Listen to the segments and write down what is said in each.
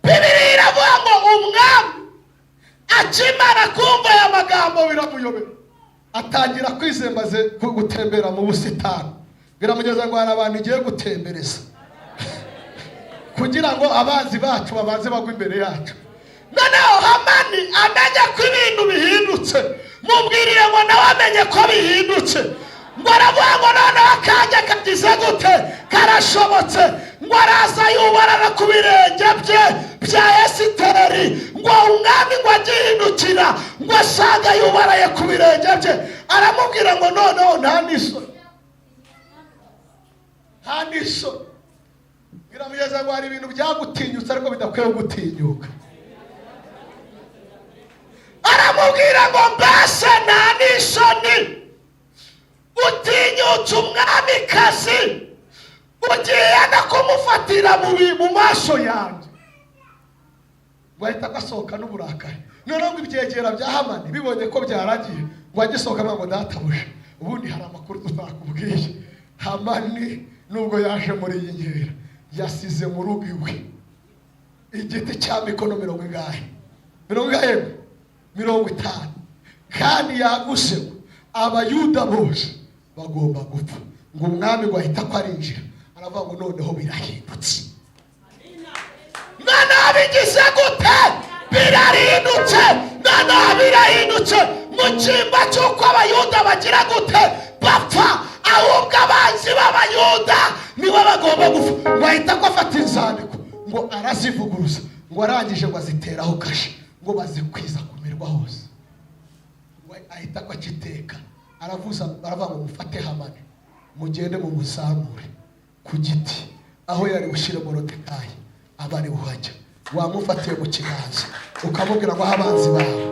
Bibiliya iravuga ngo umwami akimara kumva aya magambo biramuyobera, atangira kwizembaze gutembera mu busitani. Biramugeza ngo hari abantu igiye gutembereza kugira ngo abanzi bacu babanze bagwe imbere yacu. Noneho Hamani amenye ko ibintu bihindutse. Mubwirire ngo nawe amenye ko bihindutse. Ngo aravuga ngo noneho akanya kagize gute? Karashobotse. Ngo araza yubarara ku birenge bye bya Esiteri. Ngo umwami ngo agihindukira, ngo asanga yubaraye ku birenge bye. Aramubwira ngo noneho nta n'isoni, nta n'isoni. Biramugeza ngo hari ibintu byagutinyutse ariko bidakwiye gutinyuka. Aramubwira ngo mbese nta n'isoni, utinyutse umwamikazi, ugiye no kumufatira mu maso yanjye? Ngo ahita agasohoka n'uburakari. Noneho ngo ibyegera bya Hamani bibonye ko byarangiye, ngo agisohoka ngo databuja, ubundi hari amakuru tutakubwiye. Hamani nubwo yaje muri iyi nkera, yasize mu rugo iwe igiti cya mikono mirongo ingahe? Mirongo ingahe? 50. Kandi yaguse Abayuda bose bagomba gupfa. Ngo umwami ngo ahita ko arinjira, aravuga ngo noneho birahindutse, noneho bigize gute? Birahindutse, noneho birahindutse. Mu cyimba cy'uko Abayuda bagira gute? Bapfa, ahubwo abanzi b'Abayuda nibo bagomba gupfa. Ngo ahita ko afata inzandiko, ngo arazivuguruza, ngo arangije ngo aziteraho kashe, ngo bazikwiza kumirwa hose. Ngo ahita ko akiteka, aravuza, aravuga ngo mufate Hamani mugende mumuzamure ku giti aho yari bushyire Morodekayi, aba ari buhajya. Wamufatiye mu kiganza ukamubwira ngo aho abanzi bawe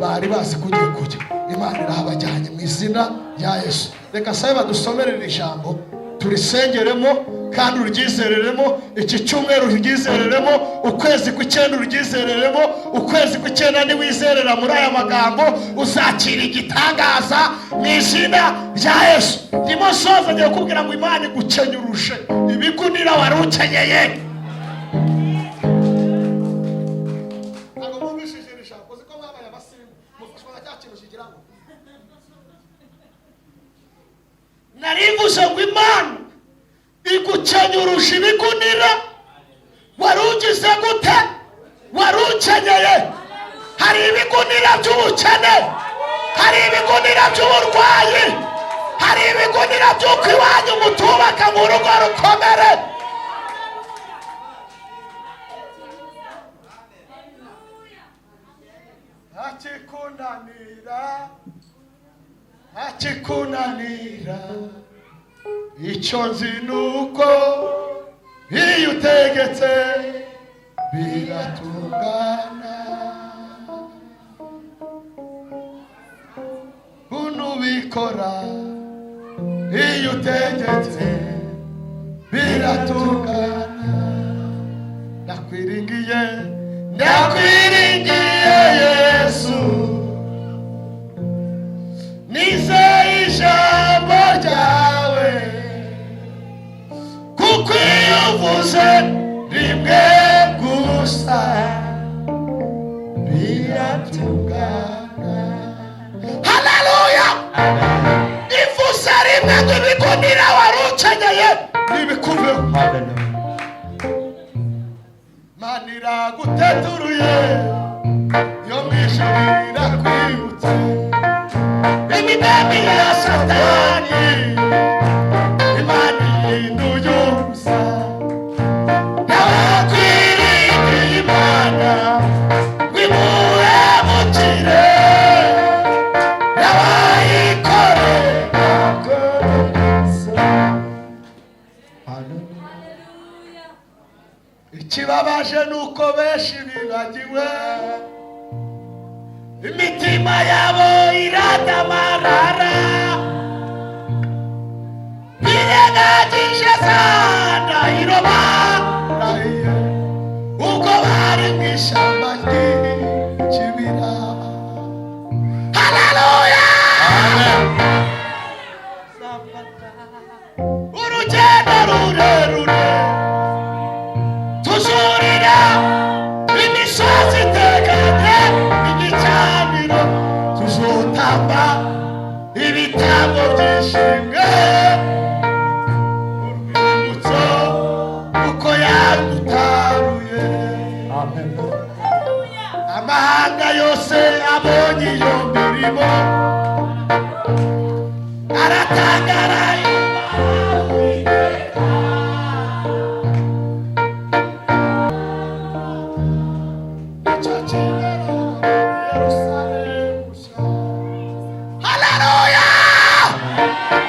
bari bazi ko ugiye kujya, Imana irahabajyanye mu izina rya Yesu. Reka sabe badusomerere ijambo, turisengeremo kandi uryizereremo. Iki cyumweru uryizereremo, ukwezi kw'icyenda uryizereremo. Ukwezi kw'icyenda niwizerera muri aya magambo, uzakira igitangaza mu izina rya Yesu. Ndimo soza, ngiye kukubwira ngo Imana igukenyuruje ibigunira wari ukenyeye. Ntabwo mwumvishije iri jambo. Uzi ko mwabaye abasirimu, mufashwa na cya kintu kigira ngo narivuze ngo Imana igukenyuruje ibigunira wari ugize gute? Wari ukenyeye. Hari ibigunira by'ubukene, hari ibigunira by'uburwayi, hari ibigunira by'uko iwanyu mutubaka ngo urugo rukomere. Ntakikunanira, ntakikunanira. Icyo nzi ni uko iyo utegetse biratungana. Unubikora, iyo utegetse biratungana. Ndakwiringiye, ndakwiringiye Yesu, nizeye ijambo ryawe, kuko iyo uvuze rimwe gusa biratungana. Haleluya! Ivuze rimwe ngo ibigunira wari ukenyeye nibikuveho. Hallelujah. Mana iraguteturuye, yo mu ijuru irakwibutse imigambi ya Satani. Imana ihinduye ubusa. Ndakwiringiye Imana wimuhemukire, n'abayikorera. Hallelujah. Ikibabaje ni uko benshi bibagiwe, imitima yabo iradamarara, birengagije za ndahiro barahiye ubwo bari mu ishyamba ry'ikibira. Haleluya! Urugendo rurerure tuzurira. Amen. Amahanga yose abonye iyo mirimo aratangara, yubaha Uwiteka. Nicyo kirero Yerusalemu nshya. Haleluya!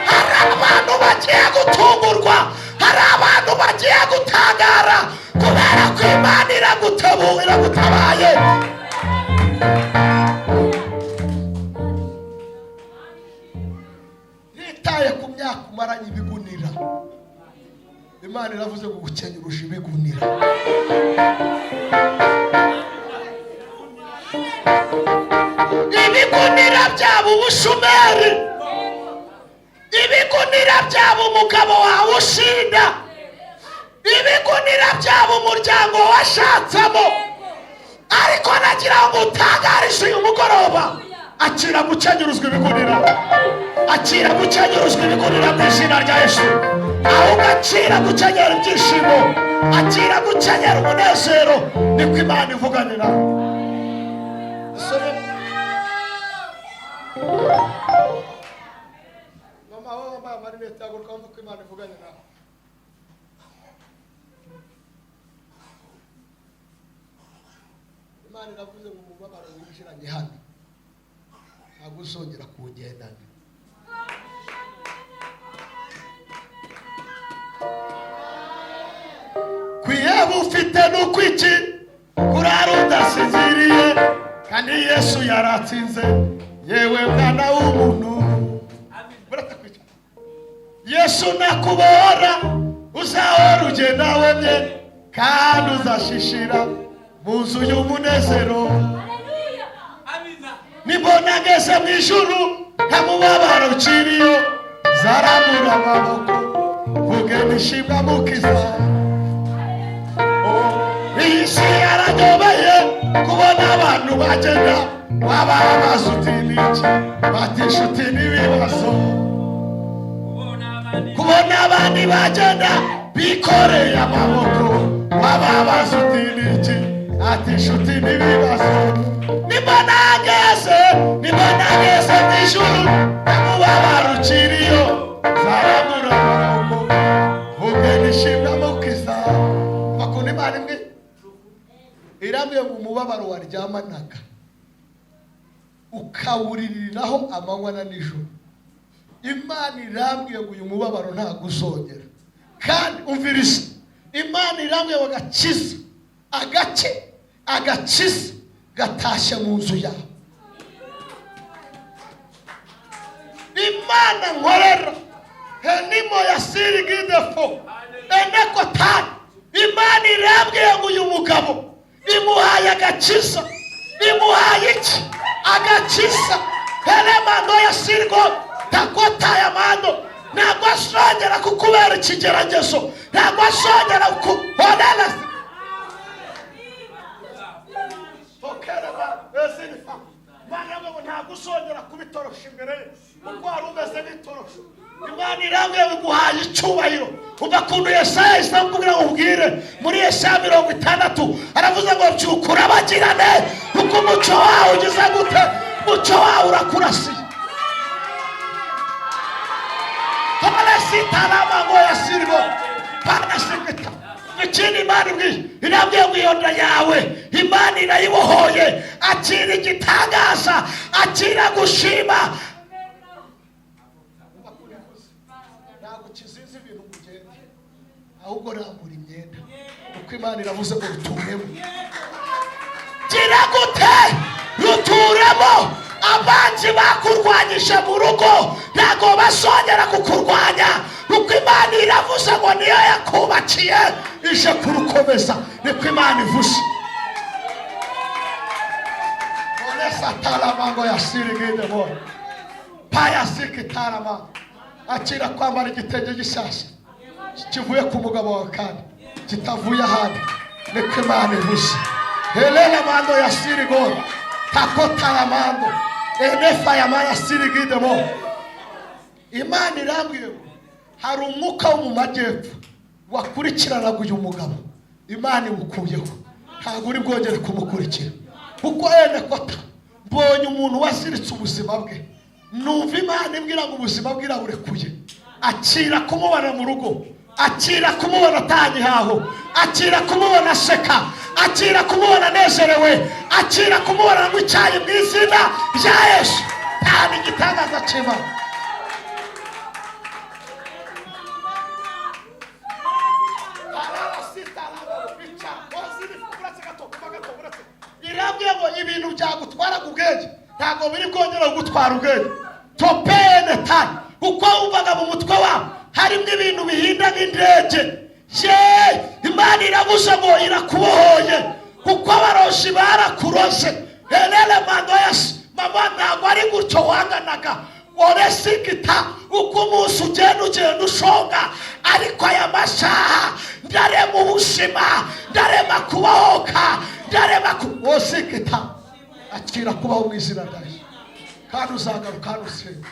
Hari abantu bagiye gutungurwa, hari abantu bagiye gutangara kubera ko Imana iragutabaye. Ntitaye ku myaka umaranye ibigunira, Imana iravuze ngo gukenyuruje ibigunira. Ibigunira byaba ubushumeri, ibigunira byaba umugabo wawe ushinda, ibigunira byaba umuryango washatsemo, ariko nagira ngo utangarishe uyu mugoroba: akira gukenyuruzwa ibigunira, akira gukenyuruzwa ibigunira mu izina rya Yesu. Ahubwo akira gukenyera ibyishimo, akira gukenyera umunezero, niko Imana ivuganira. Sore. Mama, wowe wambaye amarinete, haguruka wumve ko Imana ivuganye nawe. Imana iravuze ngo umubabaro winjiranye hano ntabwo uzongera kuwugendana. Kwiheba ufite nukwiki kurara udasinziriye kandi Yesu yaratsinze? Yewe mwana w'umuntu, buretse kwicara, Yesu nakubora uzahora ugenda wemye kandi uzashishira mu nzu y'umunezero. Nibona ngeze mu ijuru nta mubabaro ukiriyo, zarambura amaboko mvuge nishimwa mukiza. Iyi si yaranyobeye kubona abantu bagenda wababaza uti niki, bati inshuti n'ibibazo. Kubona abandi bagenda bikoreye amaboko, wababaza uti niki, ati inshuti n'ibibazo. Nibona ngeze mu ijuru nta ukiriyo, zarambura amaboko mvuge nishimwa mukiza. Bakunda Imana imwe irambwiye ngo umubabaro waryamanaga ukawuririraho amanywa na nijoro, Imana irambwiye ngo uyu mubabaro ntabwo uzongera. Kandi umviriza, Imana irambwiye ngo agakiza agace agakiza gatashye mu nzu yawe. Imana nkorera henimo ya sirigidefo enekotani, Imana irambwiye ngo uyu mugabo imuhaye agakiza. Imuhaye iki? Agakiza. Helemando ya sirigo takotayamando. Ntabwo azongera kukubera ikigeragezo, ntabwo azongera kuhonera tokerema ezinifa. Imana iravuga ngo ntabwo uzongera kubitorosha imbere ye kuko wari umeze nk'itorosho. Imana irambwiye ngo iguhaye icyubahiro. Umva ukuntu Yesaya yahise amubwira ngo ubwire muri Yesaya 60, aravuze ngo byuka urabagirane kuko umucyo wawe ugize gute? Umucyo wawe urakurasiye. Parasitarama ngo yasirwa parasigita. Ikindi Imana ibwiye, irambwiye ngo iyo nda yawe Imana irayibohoye. Akira igitangaza, akira gushima. Ntabwo kizinze ibintu ngo ugende, ahubwo rambura imyenda kuko Imana iravuze ngo ruturemo. Gira gute? Ruturemo. Abanzi bakurwanyije mu rugo ntabwo bazongera kukurwanya kuko Imana iravuze ngo niyo yakubakiye ije kurukomeza, niko Imana ivuze. Onesataramango yasirigidemo payasikitarama. Akira kwambara igitenge gishyashya kivuye ku mugabo wawe kandi kitavuye ahandi, niko Imana ivuze. Helena mando ya sirigo takota ya mando enefa ya maya sirigidemo. Imana irambwiye ngo hari umwuka wo mu majyepfo wakurikiranaga uyu mugabo, Imana iwukuyeho. Ntabwo uri bwongere kumukurikira, kuko ene kota mbonye umuntu waziritse ubuzima bwe. Numva Imana imbwira ngo ubuzima bwe iraburekuye. Akira kumubona mu rugo, akira kumubona atanga ihaho, akira kumubona aseka, akira kumubona anezerewe, akira kumubona anywa icyayi mu izina rya Yesu. Nta igitangaza cy'Imana. Irambwiye ngo ibintu byagutwaraga ubwenge ntabwo biri bwongera kugutwara ubwenge. Topene tayi, kuko wumvaga mu mutwe wawe harimo ibintu bihinda nk'indege ye. Imana iravuze ngo irakubohoye, kuko abarozi barakuroze. Herere mando yasi mama, ntabwo ari gutyo wanganaga oresigita. Uko umunsi ugenda, ugenda ushonga, ariko aya masaha ndarema ubuzima, ndarema kubahoka, ndarema ku osigita. Akira kubaho mu izina rya Yesu, kandi uzagaruka hano usenga.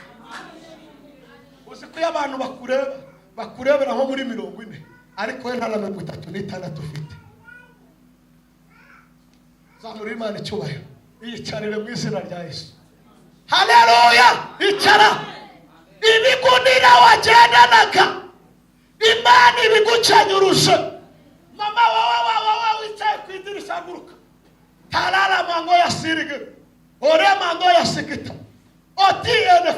Uzi ko iyo abantu bakureba, bakurebera nko muri 40, ariko we nta na 36 ufite. Zamura Imana icyubahiro. Iyicarire mu izina rya Yesu. Haleluya! Icara. Ibigunira wagendanaga, Imana ibigukenyuruje. Mama, wowe wowe wicaye ku idirishya, haguruka. Tarara mango ya sirige ore mango ya sikita oti enef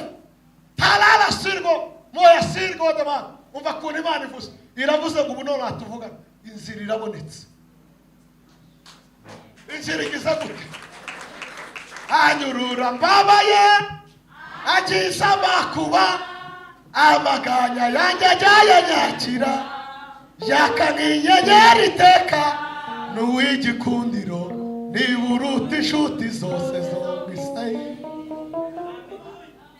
tarara sirgo moya sirgo dema. Umva ukuntu Imana ivuze. Iravuze ngo ubu none tuvugana inzira irabonetse. Inzira igize gute? Anyurura mbabaye, agize amakuba, amaganya yanjye ajyayanyakira, yaka nk'inyenyeri iteka, n'uw'igikundiro niba uruta inshuti zose zo mu isi.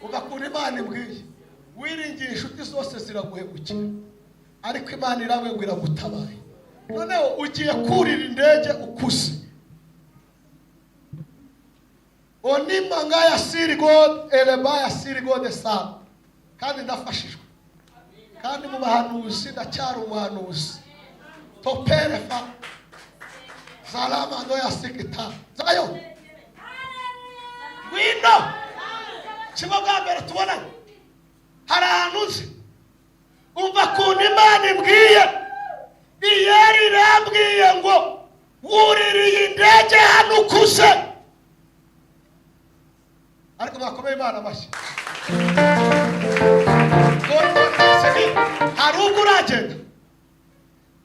Ugakunda Imana imbwiye, wiringiye inshuti zose ziraguhemukira, ariko Imana irabwe ngo iragutabaye. Noneho ugiye kurira indege ukuze. Onima ya siri god eleba ya siri god sa. Kandi ndafashijwe, kandi mu bahanuzi ndacyari umuhanuzi. Toperefa zaramando ya sikita zayo. Ngwino kimwe bwa mbere tubonanye hari ahantu uzi. Umva ukuntu Imana imbwiye. Iyeri irambwiye ngo wuririye indege hano ukuze. Ariko mwakomeye Imana amashyi. Hari ubwo uragenda?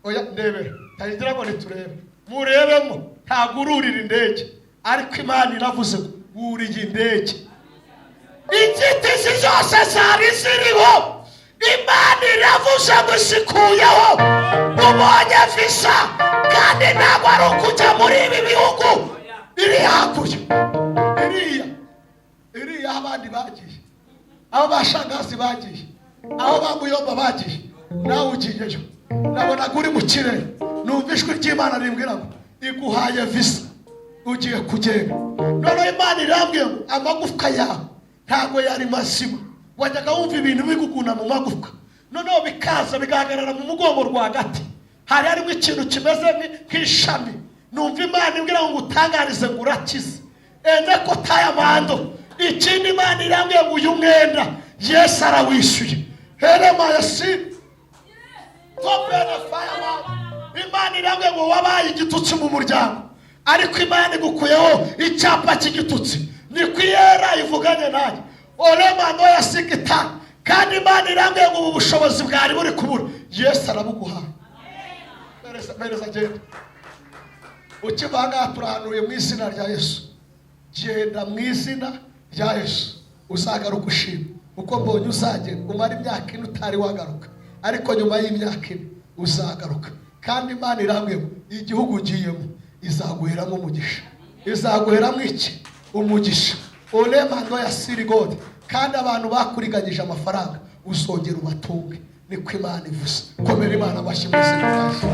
Oya, ndebera tayigira ngo niturebe murebemo. Ntabwo ururira indege, ariko Imana iravuze ngo wuriye indege. Inzitizi zose zari ziriho, Imana iravuze ngo isikuyeho. Ubonye visa, kandi ntabwo ari ukujya muri ibi bihugu iri hakurya iriya iriya aho abandi bagiye, aho ba shangazi bagiye, aho ba muyomba bagiye, nawe ugiyeyo. Nabonaga uri mu kirere, numva ijwi ry'Imana rimbwira ngo iguhaye visa, ugiye kugenda. Noneho Imana irambwiye ngo amagufwa yawe ntabwo yari mazima. Wajyaga wumva ibintu biguguna mu magufwa, noneho bikaza bigahagarara mu mugongo rwagati, hari harimo ikintu kimeze nk'ishami. Numva Imana imbwira ngo ngutangarize ngo urakize. Ene ko tayamando. Ikindi, Imana irambwiye ngo uyu mwenda Yesu arawishyuye. Herema yasi topene fireman. Imana irambwiye ngo wabaye igitutsi mu muryango, ariko Imana igukuyeho icyapa cy'igitutsi. Niko iyera ivuganye nanjye. Oremando ya sigita. Kandi Imana irambwiye ngo ubu bushobozi bwari buri kubura, Yesu arabuguhaye. Mereza, mereza, genda. Ukiva aha ngaha turahanuye mu izina rya Yesu. Genda mu izina rya Yesu, uzagaruka ushima, uko mbonye uzagenda umara imyaka 4 utari wagaruka, ariko nyuma y'imyaka 4 uzagaruka. Kandi Imana irambwiye ngo igihugu ugiyemo izaguheramo umugisha. Izaguheramo iki? Umugisha. Oremando ya sirigode. Kandi abantu bakuriganyije amafaranga uzongera ubatunge, niko Imana ivuze. Komera Imana amashyi mu izina rya Yesu.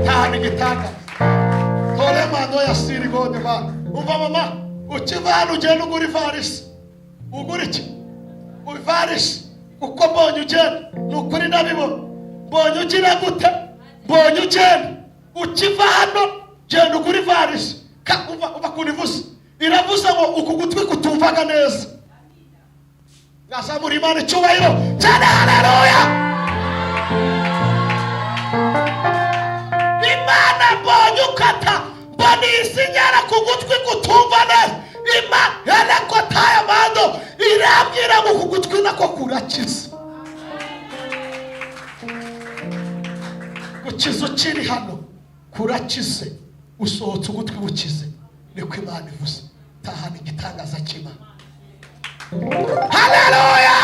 Cyane igitangaza. Toremando ya sirigode mana. Umva mama, ukiva hano ugenda ugura ivarisi. Ugura iki? Ivarisi. Kuko mbonye ugenda, ni ukuri ndabibona. Mbonye ugira gute? Mbonye ugenda. Ukiva hano genda ugura ivarisi. Uva kuntu ivuze, iravuze ngo uku gutwi kutumvaga neza. Mwazamura Imana icyubahiro cyane. Haleluya! Imana mbonye ukata, mbona isinyara ku gutwi kutumva neza. Imana mando irambwira ngo uku gutwi nako kurakiza. Gukiza ukiri hano kurakize, usohotse ugutwi gukize, niko Imana ivuze. Tahana igitangaza cy'Imana. Haleluya!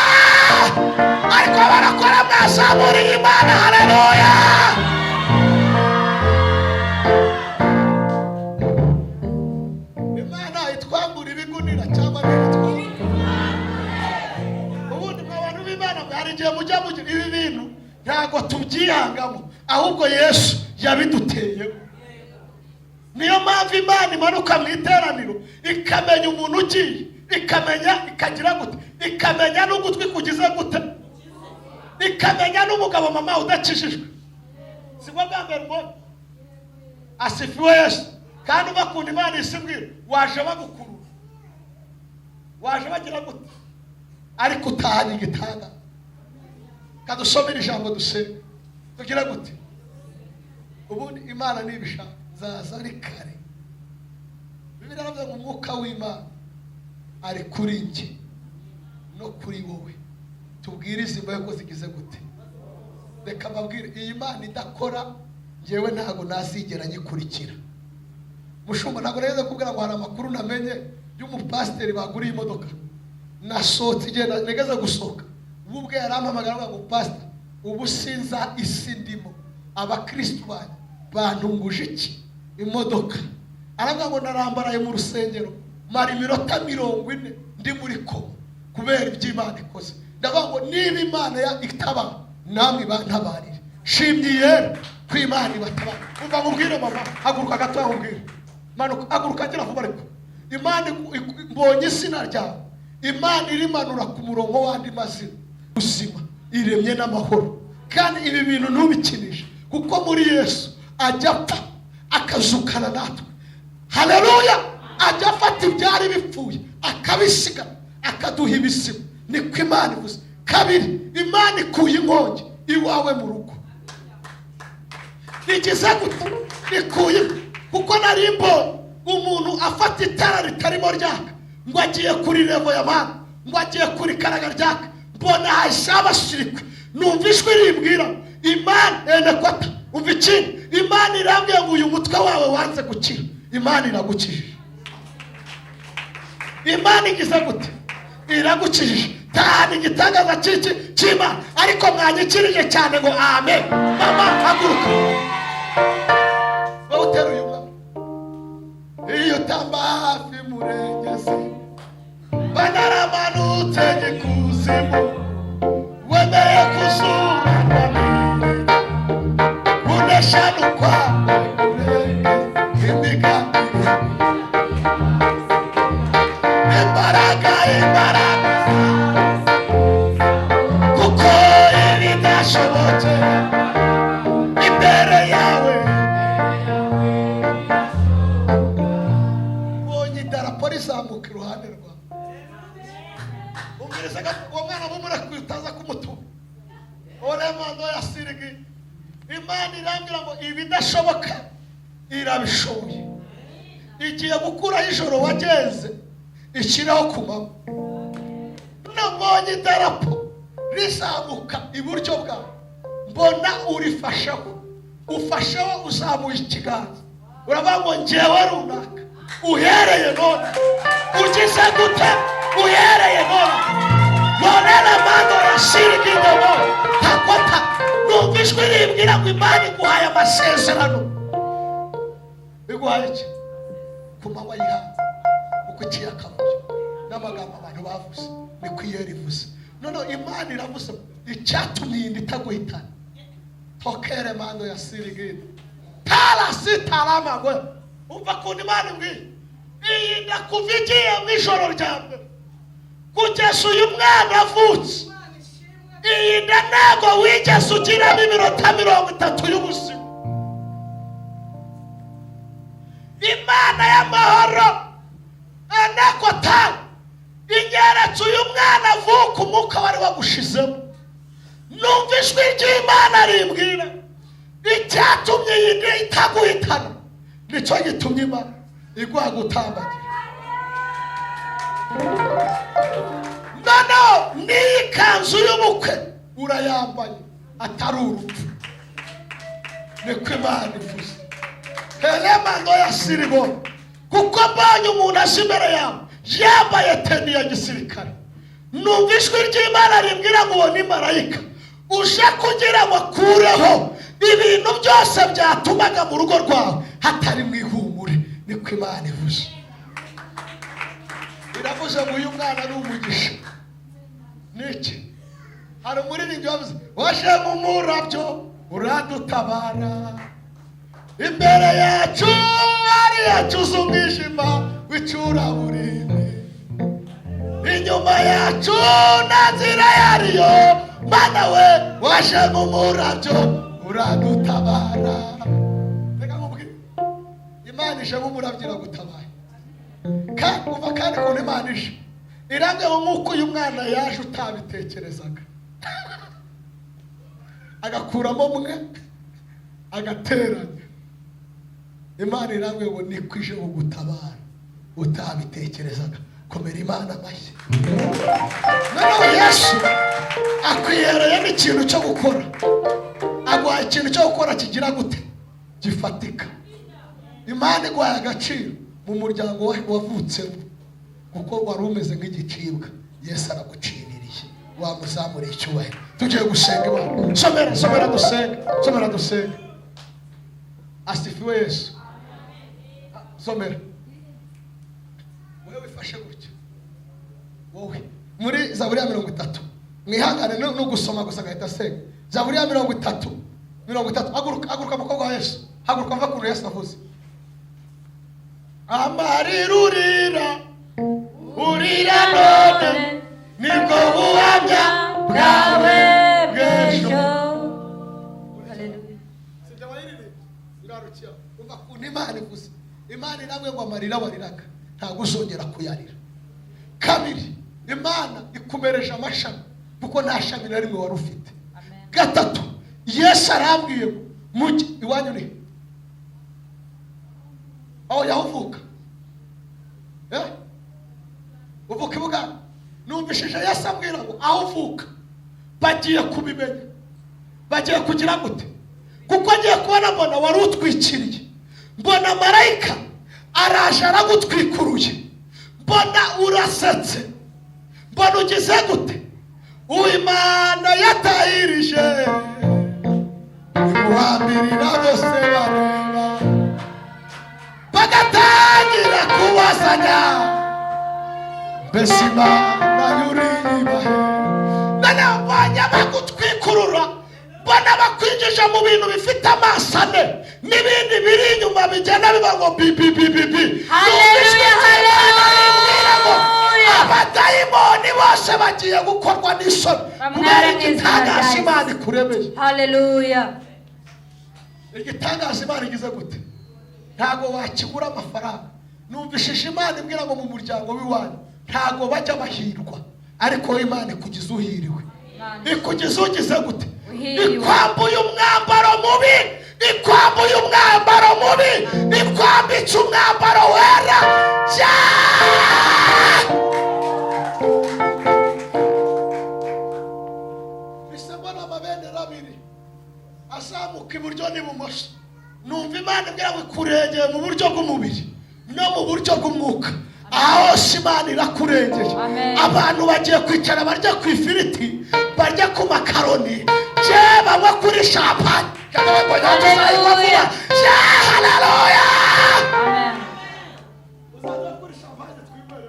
Ariko barakora, mwazamuriye Imana. Haleluya! Imana itwambura ibigunira cyangwa ntibitwambura. Ubundi mwa bantu b'Imana, hari igihe mujya mugira ibi bintu ntabwo tubyihangamo, ahubwo Yesu yabiduteyemo. Niyo mpamvu Imana imanuka mu iteraniro ikamenya umuntu ugiye, ikamenya ikagira gute, ikamenya n'ugutwi kugize gute, ikamenya n'umugabo mama udakijijwe. Sibwo bwa mbere mbonye. Asifiwe Yesu! Kandi ubakunda, Imana isibwira waje bagukurura, waje bagira gute, ariko utahanye igitanda. Kadusomere ijambo dusenga tugira gute. Ubundi Imana nibishaka nzaza ari kare. Bibiliya iravuga ngo umwuka w'Imana ari kuri njye no kuri wowe, tubwirize imbohe ko zigize gute. Reka mbabwire, iyi Mana idakora njyewe ntabwo nazigera nyikurikira. Mushumba, ntabwo nageze kubwira ngo hari amakuru namenye y'umupasiteri baguriye imodoka. Nasohotse igihe nageze gusohoka, ubu ubwe yarampamagara avuga ngo: "Pasita, ubu sinza isi ndimo, abakirisitu banjye bantunguje iki? Imodoka." Aravuga ngo: "Narambaraye mu rusengero mara iminota 40 ndi muri koma kubera ibyo Imana ikoze." Ndavuga ngo niba Imana itabara, namwe ibantabarire. Shimye yera ko Imana ibatabara. Umva nkubwire mama, haguruka gatoya nkubwire. Manuka, haguruka, gira vuba. Ariko Imana mbonye izina ryawe, Imana irimanura ku murongo w'andi mazina. Ubuzima iremye n'amahoro, kandi ibi bintu ntubikinishe, kuko muri Yesu ajya apfa akazukana natwe. Haleluya! Ajya afata ibyari bipfuye akabisiga, akaduha ibizima, niko Imana ivuze. Kabiri, Imana ikuye inkongi iwawe mu rugo. Igize gute? Ikuye, kuko nari mbonye umuntu afata itara ritarimo ryaka ngo agiye kuri revo ya mana, ngo agiye kuri karaga ryaka, mbona hahise abashirikwe. Numva ijwi rimbwira Imana enekota. Umva ikindi, Imana irambwiye ngo uyu mutwe wawe wanze gukira, Imana iragukijije. Imana igize gute? Iragukijije. Tahana igitangaza cy'iki? Cy'Imana. Ariko mwanyikirije cyane ngo amen. Mama, haguruka wowe uteruye umwana. Iyo utamba hafi murengezi, banaramanutse ikuzimu, wemeye kuzurana kunesha n'ukwawe kurenge imigambi, imbaraga, imbaraga, kuko ibidashobotse imbere yawe. Mbonye idarapo rizamuka iruhande rwawe. Umviriza gato, uwo mwana mumurekuye utaza kumutuma oremando ya sirigi. Imana irambwira ngo ibidashoboka irabishoboye. Igiye gukuraho ijoro wagenze, ishyiraho ku manywa. Nabonye idarapo rizamuka iburyo bwawe, mbona urifasheho, ufasheho, uzamuye ikiganza, uravuga ngo: "Njyewe runaka, uhereye none." Ugize gute? Uhereye none. None mando ya sirigidomo takota. Numva ijwi rimbwira ngo Imana iguhaye amasezerano. Iguhaye iki? Ku manywa y'ihangu, uko iciye akavuyo n'amagambo abantu bavuze, niko iyo rivuze. Noneho Imana iravuze icyatumye iyi nda itaguhitana. Tokere mando ya sirigida tarasitaramagwe. Umva ukuntu Imana imbwiye: iyi nda kuva igiye mu ijoro rya mbere kugeza uyu mwana avutse, iyi nda ntabwo wigeze ugiramo iminota 30 y'ubuzima. Imana y'amahoro enekota inyeretse uyu mwana avuka, umwuka wari wagushizemo. Numva ijwi ry'Imana rimbwira icyatumye iyi nda itaguhitana, nicyo gitumye Imana iguha gutambagira. Noneho n'iyi kanzu y'ubukwe urayambaye, atari urupfu, niko Imana ivuze. Helemando ya siribo, kuko mbonye umuntu aje imbere yawe yambaye tenue ya gisirikare. Numva ijwi ry'Imana rimbwira ngo uwo ni marayika uje kugira ngo akureho ibintu byose byatumaga mu rugo rwawe hatari mu ihumure, niko Imana ivuze. Biravuze ngo uyu mwana ni umugisha. Niki? Hari umuririmbyi wavuze: "Waje mu murabyo uradutabara, imbere yacu hari yacuze umwijima w'icuraburindi, inyuma yacu nta nzira yariyo. Mana we, waje mu murabyo uradutabara." Reka nkubwire, Imana ije nk'umurabyo iragutabaye. Kandi umva kandi ukuntu Imana ije irambye, nk'uko uyu mwana yaje utabitekerezaga, agakuramo mwe agateranya. Imana irambwiye ngo niko ije kugutabara utabitekerezaga. Komera Imana amashyi. Noneho Yesu akwihereye n'ikintu cyo gukora, aguha ikintu cyo gukora kigira gute? Gifatika. Imana iguhaye agaciro mu muryango wavutsemo, kuko wari umeze nk'igicibwa. Yesu araguciniriye, wamuzamuriye icyubahiro. Tugiye gusenga Imana. Somera, somera dusenge, somera dusenge. Asifiwe Yesu. Somera wowe wifashe gutya, wowe muri Zaburi ya 30. Mwihangane, no gusoma gusa agahita asenga. Zaburi ya 30, 30. Haguruka, haguruka mukobwa wa Yesu, haguruka. Mva kuntu Yesu avuze: "Amarira urira, urira none, nibwo buhamya bwawe bw'ejo." Haleluya. Sibyo abayiririmba ngarukira. Umva ukuntu Imana ivuze. Imana iramwe ngo amarira wariraga ntabwo uzongera kuyarira. Kabiri, Imana ikumereje amashami, kuko nta shami na rimwe wari ufite. Amen. Gatatu, Yesu arambwiye ngo mujye iwanyu. Ni aho yaho uvuka? Eh? Uvuka i Buganda. Numvishije Yesu ambwira ngo aho uvuka bagiye kubimenya, bagiye kugira gute? Kuko agiye kubona, mbona wari utwikiriye, mbona marayika araje aragutwikuruye, mbona urasetse, mbona ugize gute? Uwimana yatahirije imuhambirira bose bareba, bagatangira kubazanya: "Mbese Imana yuriyibahe?" Noneho mbonye bagutwikurura, mbona bakwinjije mu bintu bifite amaso ane n'ibindi biri inyuma bigenda biba ngo bi bi bi bi bi. Haleluya, haleluya. Abadayimoni bose bagiye gukorwa n'isoni Bamware kubera mu izina rya igitangaza Yesu. Imana ikuremeye. Haleluya. Igitangaza Imana igize gute? Ntabwo wakigura amafaranga. Numvishije Imana imbwira ngo mu muryango w'iwanyu ntabwo bajya bahirwa, ariko wowe Imana ikugize uhiriwe. Imana. Ikugize ugize gute? Uhiriwe. Ikwambuye umwambaro mubi, ikwambuye umwambaro mubi, ikwambitse umwambaro wera. Ja! Bisa mbona amabendera abiri azamuka iburyo n'ibumoso. Numva Imana imbwira ngo ikurengeye mu buryo bw'umubiri no mu buryo bw'umwuka. Aha hose Imana irakurengeye. Amen. Abantu bagiye kwicara barya ku ifiriti, barya ku makaroni, je banywa kuri champagne. Hallelujah. Haleluya. Amen. Uzajya kuri champagne twinywere,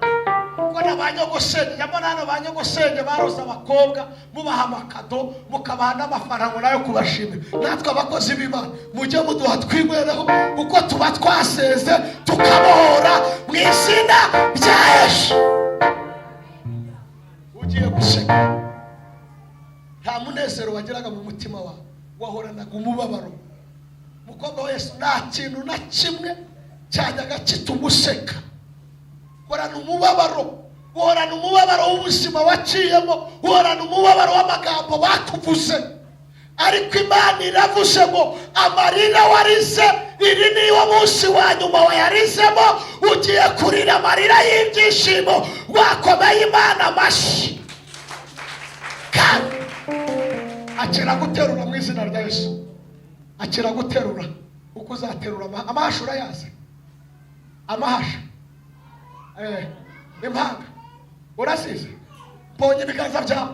kuko na ba nyogosenge nyamara hano, ba nyogosenge baroze abakobwa, mubaha amakado, mukabaha n'amafaranga nayo kubashimira. Natwe abakozi b'Imana mujye muduha twinywereho, kuko tuba twaseze tukabohora mu izina rya Yesu. Ugiye guseka, nta munezero wageraga mu mutima wawe, wahoranaga umubabaro. Mukobwa wa Yesu, nta kintu na kimwe Cyajyaga kituma useka. Horana umubabaro, uhorana umubabaro w'ubuzima waciyemo, uhorana umubabaro w'amagambo bakuvuze. Ariko Imana iravuze ngo amarira warize, iri niwo munsi wa nyuma wayarizemo. Ugiye kurira amarira y'ibyishimo. Wakomeye Imana amashyi. Kandi akira guterura mu izina rya Yesu. Akira guterura, uko uzaterura amahasha. Urayazi amahasha? Impanga urasize. Mbonye ibiganza byawe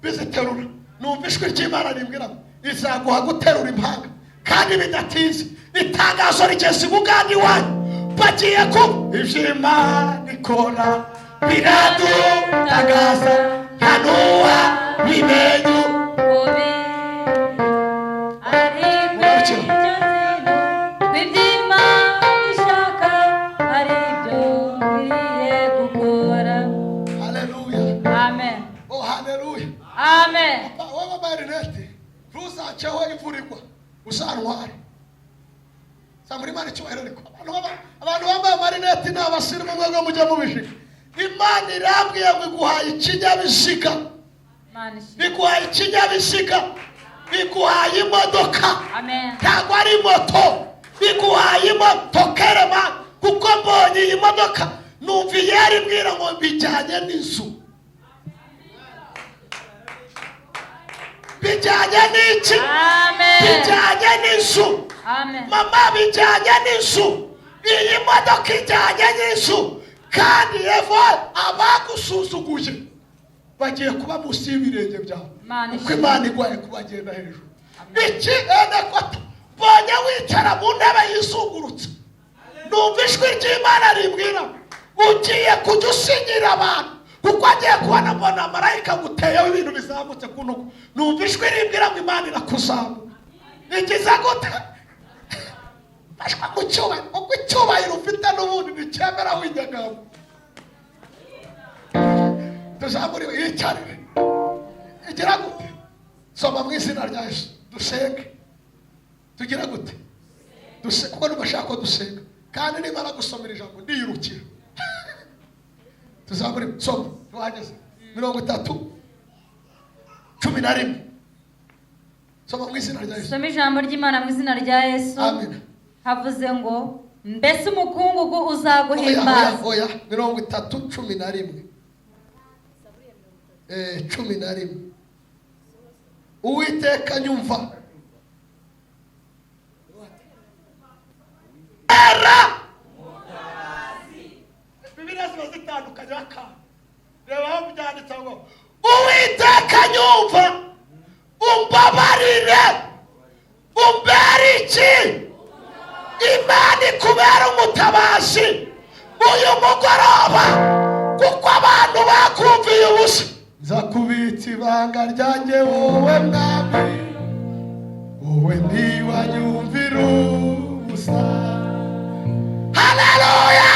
biziterura. Numva ijwi ry'Imana rimbwira ngo izaguha guterura impanga kandi bidatinze. Itangazo rigeze i Bugande iwanyu, bagiye kuba ibyo Imana ikora biradutangaza, nta n'uwa bimenye. Ariko icyo nzi iby'Imana ishaka ari byo nkwiriye gukora. Haleluya! Amen. Oh, haleluya! Amen. Papa, wowe wambaye rinete, ntuzaceho imvura igwa, uzantware. Zamura Imana icyubahiro. Ariko abantu bambaye amarinete ni abasirimu mwebwe mujya mubishiga. Imana irambwiye ngo iguhaye ikinyabiziga. Imana ishimwe. Iguhaye ikinyabiziga, iguhaye imodoka. Amen. Ntabwo ari moto, iguhaye imotokerema, kuko mbonye iyi modoka numva iyeri imbwira ngo bijyanye n'inzu. Bijyanye n'iki? Amen. Bijyanye n'inzu. Amen. Mama, bijyanye n'inzu. Iyi modoka ijyanye n'inzu. Kandi eva, abagusuzuguye bagiye kuba munsi y'ibirenge byawe. Imana Kuko ishimwe. Imana igwaye kubagenda hejuru. Iki enekota, mbonye wicara mu ntebe yizungurutse. Numva ijwi ry'Imana rimbwira ugiye kujya usinyira abantu, kuko agiye kubona mbona marayika aguteyeho ibintu bizamutse ku ntugu. Numva ijwi rimbwira ngo Imana irakuzamura. Igize gute? Fashywa mu cyubahiro, kuko icyubahiro ufite n'ubundi nticyemera winyagamo. Tuzamure, yicarire. Igira gute? Soma mu izina rya Yesu. Dusenge. Tugira gute? Kuko ntibashaka ko dusenga. Kandi nimara gusomera ijambo ndiyirukira. Tuzamure, soma. Tuhageze, 30:11. Soma mu izina rya Yesu. Soma ijambo ry'Imana mu izina rya Yesu. Amen. Havuze ngo: "Mbese umukungugu Oya, oya. uzaguhimbaza?" Oya, 30:11. 11. Uwiteka nyumva era. Bibiliya ziba zitandukanye akantu. Reba aho byanditse ngo: "Uwiteka nyumva, umbabarire, umbere iki?" Imana ikubera umutabazi uyu mugoroba, kuko abantu bakumviye ubusa. Nza kubitsa ibanga ryanjye wowe mwami, wowe ntiwanyumvira ubusa. Haleluya!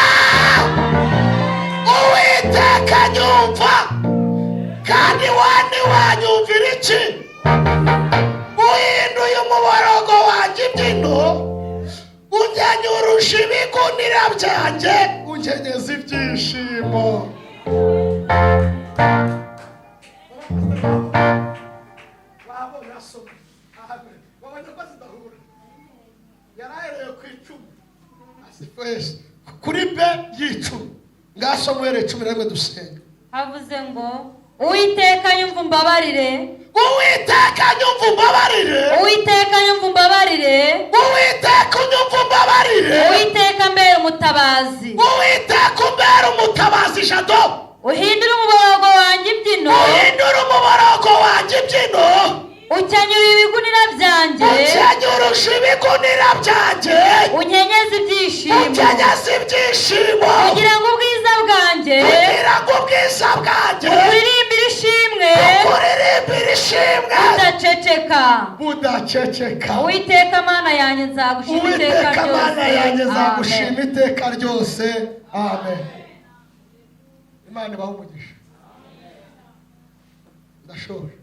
Uwiteka nyumva, kandi wani wanyumvira iki? Uhinduye umuborogo wanjye imbyino, unyenyurusha ibigunira byanjye, unkenyeza ibyishimo. Wabonye asoma, wabonye ko zidahura. Yarahereye ku 10. Asifuwe. Kuri be y'icumi. Ngasoma uhereye 11, dusenga. Havuze ngo: "Uwiteka nyumva umbabarire." Uwiteka nyumva umbabarire. Uwiteka nyumva umbabarire. Uwiteka unyumva umbabarire. Uwiteka mbere umutabazi. Uwiteka umbere umutabazi. Jado. Uhindure umuborogo wanjye imbyino. Uhindure umuborogo wanjye imbyino. Ukenyura ibigunira byanjye. Ukenyurusha ibigunira byanjye. Unkenyeze ibyishimo. Ukenyeze ibyishimo. Kugira ngo ubwiza bwanjye Kugira ngo ubwiza bwanjye ukuririmbire ishimwe ukuririmbire ishimwe budaceceka. Budaceceka. Uwiteka Mana yanjye, nzagushima iteka Uwiteka Mana ryose. yanjye, Amen. nzagushima iteka ryose. Amen. Imana ibahe umugisha. Ndashoje.